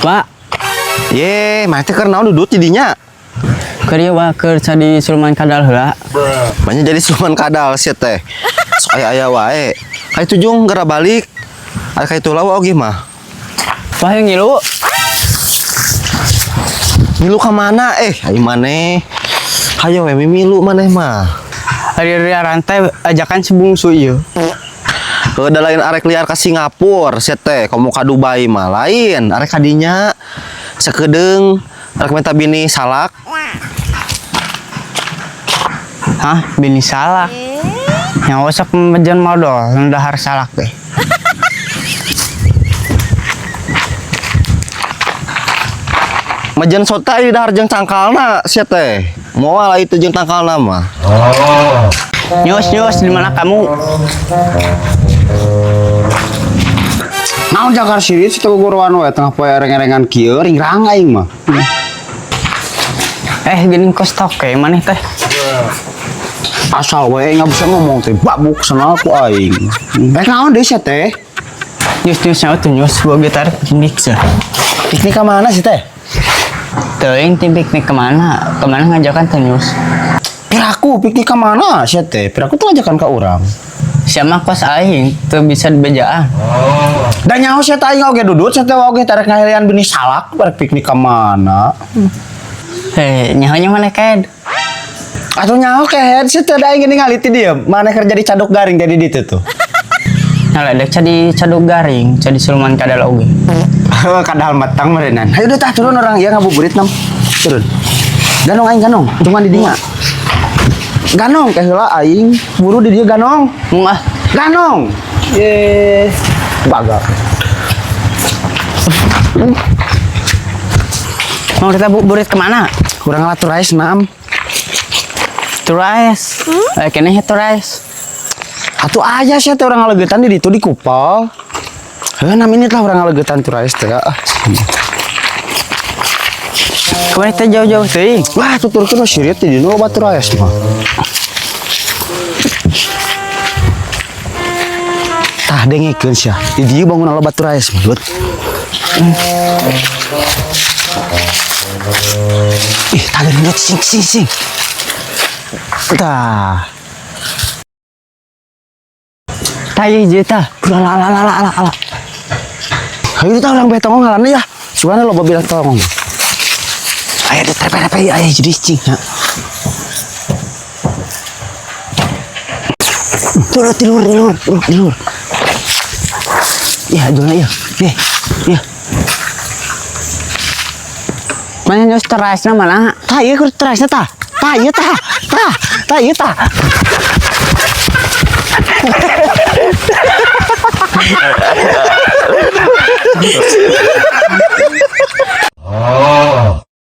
Pak, Ye, mah teh keur naon dudut jadinya? Keur ieu wa keur jadi siluman kadal heula. Banyak jadi siluman kadal sia teh. Sok aya-aya wae. Ka itu jung geura balik. Aya ka itu lawa oge mah. Wah, yang ngilu. Milu ka mana eh? Ayo maneh. Hayo we milu maneh mah. Ari rantai ajakan si bungsu ieu. Heuh da lain arek liar ka Singapura sia teh, komo ka Dubai mah lain. Arek ka dinya sakedeung arek minta bini salak. Hah, bini salak. Yang sok mejen modal dahar salak teh. Majan sota ieu dahar jeung cangkalna sia teh. Moal itu jeung tangkalna mah. Nyus, nyus, di mana kamu? Naon jangkar sirit situ guruan we tengah poe ereng-erengan kieu ringrang aing mah. Eh, gini kos toke maneh teh. Asal we nggak bisa ngomong teh babuk senal ku aing. Rek naon deui sia teh? Nyus, nyus, nyawa tuh nyus, gua gitar piknik sih. Piknik ka mana sih teh? Teuing tim piknik kemana? Kemana ngajakan teh nyus? Piraku piknik ka mana sia teh? Piraku tuh ngajakan ka urang. Siapa kos aing teu bisa dibejaan. Da nyaho sia teh aing oge dudut sia teh oge tarek ngahilian bini salak barek piknik ka mana? Heh, nyahonya mana ked? Atuh nyaho kehed sia teh da aing ningali ti dieu. Maneh kerja di caduk garing jadi ditu tuh. Nah, ledek cadi caduk garing, cadi siluman kadal oge. Kadal matang meureunan. Hayu tah turun orang ieu ngabuburit nam. Turun. Ganong aing ganong, tungguan di dinya. Ganong teh heula aing, buru di dieu ganong. Mung ah, Ganong. Ye. Baga. Mau kita burit kemana? Kurang lah turais nam. Turais. Eh, kene he turais. Atuh aya sia teh urang ngaleugeutan di ditu di kupal. Heuh 6 menit lah urang ngaleugeutan turais teh. Ah. Kemana teh jauh-jauh teuing? Wah, tuturkeun we sirit di dieu loba turais mah. Tah dengekeun sia. Di dieu bangunan loba turais mah, Lut. Ih, tah geuning sing sing sing. Tah. Tah ieu hiji tah. Ala ala ala ala ala. Hayu tah urang beh tongong ngaranna ya. Sugana loba bilang tongong. Aya di trepe-trepe aya jadi cing nya. Turun tidur tidur tidur tidur. Ya, jualnya ya. Nih, ya. Mana nyus teraisna mana? Tah ieu keur teraisna tah. Tah ieu tah. Tah, tah ieu tah.